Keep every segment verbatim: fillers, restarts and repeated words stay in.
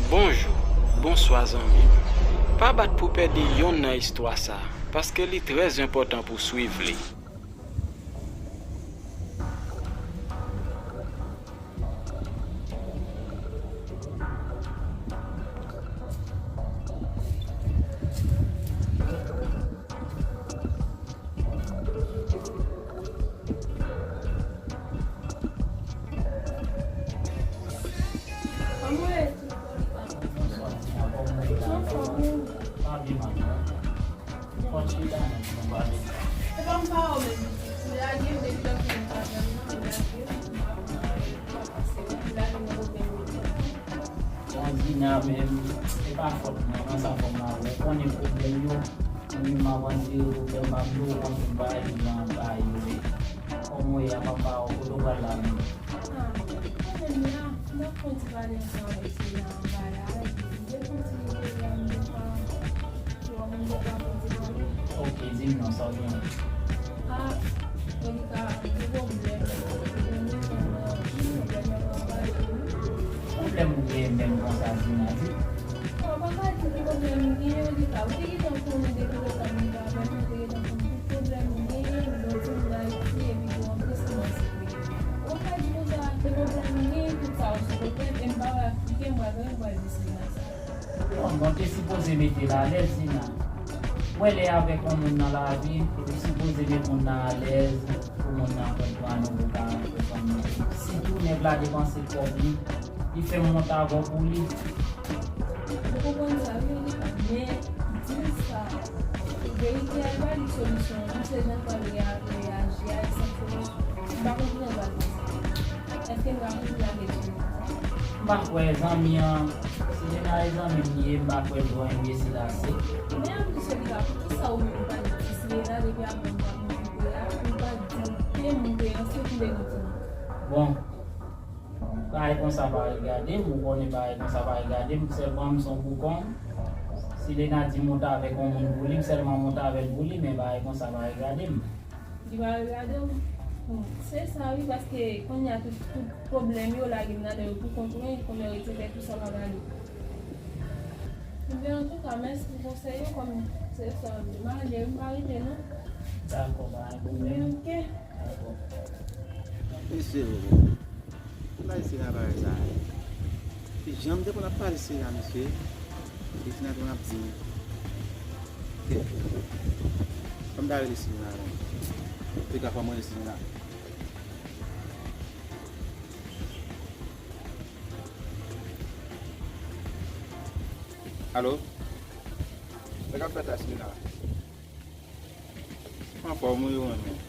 Bonjou, bonswa zanmi m. Pa bat pou pèdi yonn nan istwa sa, paske li trè enpòtan pou swiv li. Bon, Dina, men, se pa fòt mwen, nan sa fòm la, ou konnen pwoblèm yo, mwen menm m ap andire pwoblèm pa m yo, ou konn tout bagay ki gen anba yo, wi. Kòman w ye a, papa, kote w pral la menm? Ah, mwen menm la, m ap fè yon ti pale ansanm avèk Sena anba la, epi m te fè yon ti pale a, m te pa, ou wè, m te pa fè yon ti pale. Ok, di m non, sa w genyen? Ah, Monica, gen pwoblèm, gen pwoblèm anba yo, wi. Pwoblèm ou genyen menm konsa, Dina, di? Bon, papa di ki pwoblèm m genyen, li pa. Ou te gentan konnen depi lontan m pa avè l, ou te gentan konnen tout pwoblèm m genyen, m soti m nan Ayiti, epi tou anplis m ansepe. Ou pa di konsa, se pwoblèm m genyen, tout sa yo se pwoblèm, e m pa wè ak ki pye m pral, m pral deside nan sa. Bon, bon, te sipoze mete l alèz, Dina. Ou wè lè avèk yon moun nan lavi, ou sipoze met moun nan alèz, pou moun nan konprann ou, pou ka konprann ou. Sitou nèg la depanse kòb li, li fè m monte avè w pou li. Mwen konprann sa, wi, men di m sa. Verite a, li pa li solisyon an, non, se jan k ap reya-, reyaji a, e santiman. M pa konn kijan m pral fè sa. Èske m ka kontinye avèk li konsa? M pa kwè zanmi an, si Lena e zanmi m li ye, m pa kwè l twò enbesil ase. Men anplis de sa, poukisa ou menm ou pa di Lena depi avan m t ap monte a, ou pa di l ke m te ansent m te gen timoun? Bon, bagay konsa pa regade m, ou konnen bagay konsa pa regade m, sèlman m se yon bougon. Si Lena di monte avèk yon moun pou li, m sèlman monte avè l pou li, men bagay konsa pa regade m. Li pa regade w. Bon, se sa wi, paske kounye a tout, tout pwoblèm yo lage m nan men yo pou kont mwen, konbyen yo rete fè tou sa pa gade. Ebyen, antouka, mèsi pou konsèy yo, kòm se sa w vle. M ale wi, m pa rete non. Dakò, pa gen pwoblèm. Ok. Dakò. Mesye, Bay Sena bagay sa. Epi jan m te konn ap pale Sena, mesye. Epi Sena te konn ap di m. Kèt. Fò m ta rele Sena non. Te ka fò m rele Sena. Alo? Sa k ap fèt la, Sena? Anfòm wi, ou menm?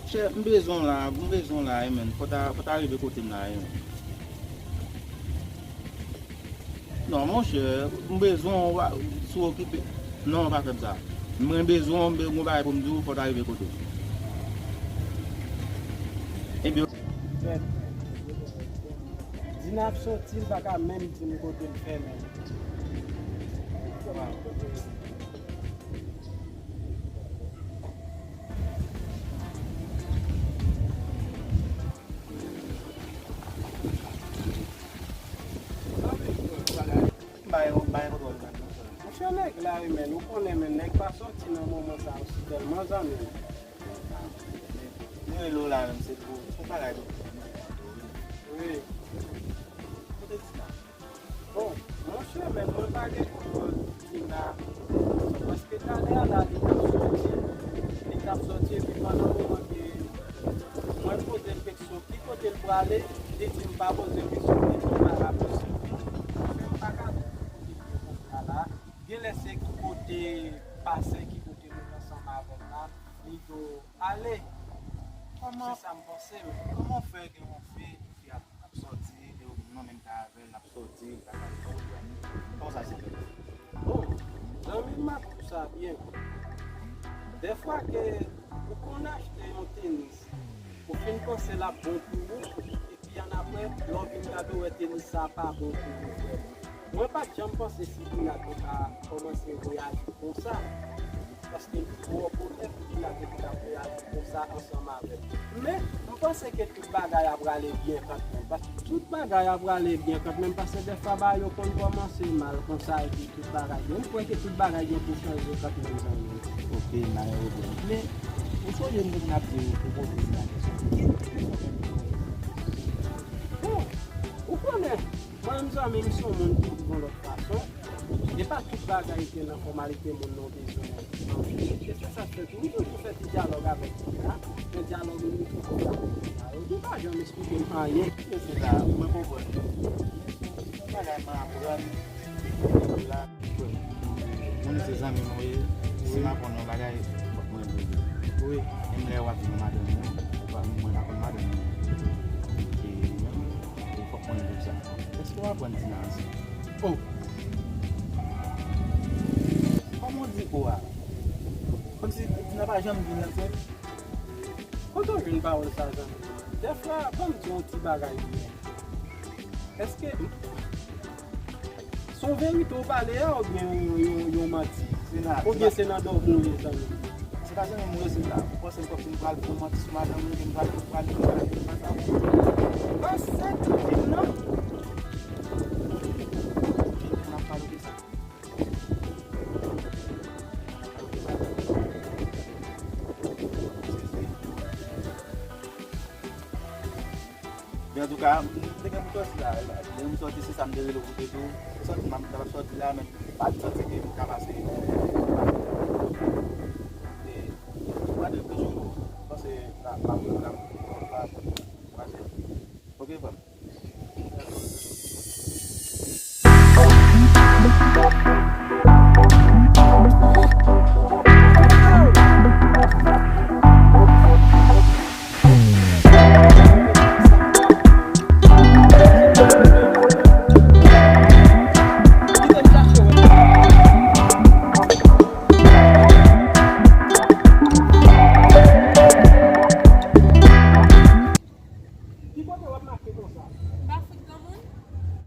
Chè, m bezwen w la, m bezwen w la wi, menn. Fò ta, fò ta rive kote m la wi, menn. Non, monchè, m bezwen w, si w okipe. Non, pa fè m sa. Mwen bezwen w, m be-, gon bagay pou m di w, fò ta rive kote m. Ebyen. Di n ap soti, l pa ka menm di m kote l fèmen. Bay, bay, kontwòl nan. Monchè, nèg la wi, menn, ou konnen, menn, nèg pa soti nan moman sa yo si tèlman, zanmi m. Mwen rele w la menm, se pou, pou bagay pou wi. Kote Dina? Bon, monchè, men mwen pa gen kontwòl Dina. Paske talè a la, li t ap soti. Li t ap soti, epi pandan moman ke mwen poze l kesyon, ki kote l prale, li di m pa poze l kesyon, li di m pa la posib. Men m pa ka di kote l ye konsa la. Genlè se ki kote pase, ki kote nou ansanm avè l la, li do ale. Kòman? Se sa m panse, men. Kòman w fè gen yon fi, yon fi ap, ap sòti, e ou menm k avè l, l ap sòti, l pa ka sòti? Kòman sa se fèt? Bon, zanmi m ap di w sa byen. Dèfwa ke ou konn achte yon tenis, ou fin panse l ap bon pou ou, epi annapre, lè w vin gade, w wè tenis sa a pa bon pou ou vrèman. Mwen pa t janm panse Sidina te ka kòmanse reyaji konsa. paske li twò bonè pou li la te vin ap reyaji konsa ansanm avè m. Men, m panse ke tout bagay ap prale byen kanmenm, paske tout bagay ap prale byen kanmenm, paske dèfwa bagay yo konn kòmanse mal konsa, epi tout bagay. Men m kwè ke tout bagay gen pou chanje kanmenm, zanmi m. Ok, m pa gen pwoblèm. Men, ou sonje m te konn ap di w pou pwoblèm la, ki, ki pwoblèm? Bon, ou konnen, mwen menm zanmi m se yon moun ki viv yon lòt fason. E pa tout bagay ke nan fòmalite moun nan bezwen anvi. E se sa k fè tou, m toujou fè ti dyalòg avèk moun la. Men dyalòg nou toujou fè avèk moun la. Yo pa janm esplike m anyen. Men se la, mwen konprann. Yon bagay mwen aprann, la, moun se zanmi m, wi. Si m aprann yon bagay, fòk mwen di l. Wi. Menm lè w ap di mwen madanm ou, ou pa, mwen pa konn madanm ou. E, e fòk mwen di w sa. Èske w aprann Tina ansent? Oh! Kòman w di o a? Kòmsi Tina pa janm di l ansent? Kote w jwenn pawòl sa, zanmi? Dèfwa, ban m di w yon ti bagay byen. Èske se yon verite w pale a oubyen yon, yon, yon manti? Oubyen se nan dòmi w ye, zanmi? Se pa zanmi m ou ye, se la. Ou panse m kòmsi m pral fè yon manti sou madanm ou, oubyen m pral, pral di yon bagay ki pa sa? Ansent, non? Vin pou n ap pale de sa. Men antouka, m te gen pou sòti la. Lè m sòti, se sa m te rele w pou te di w. Se sòti m ap, m t ap sòti la, men m pa t santi ke m ka pase. E, gade, m toujou panse la, m ap rele w la.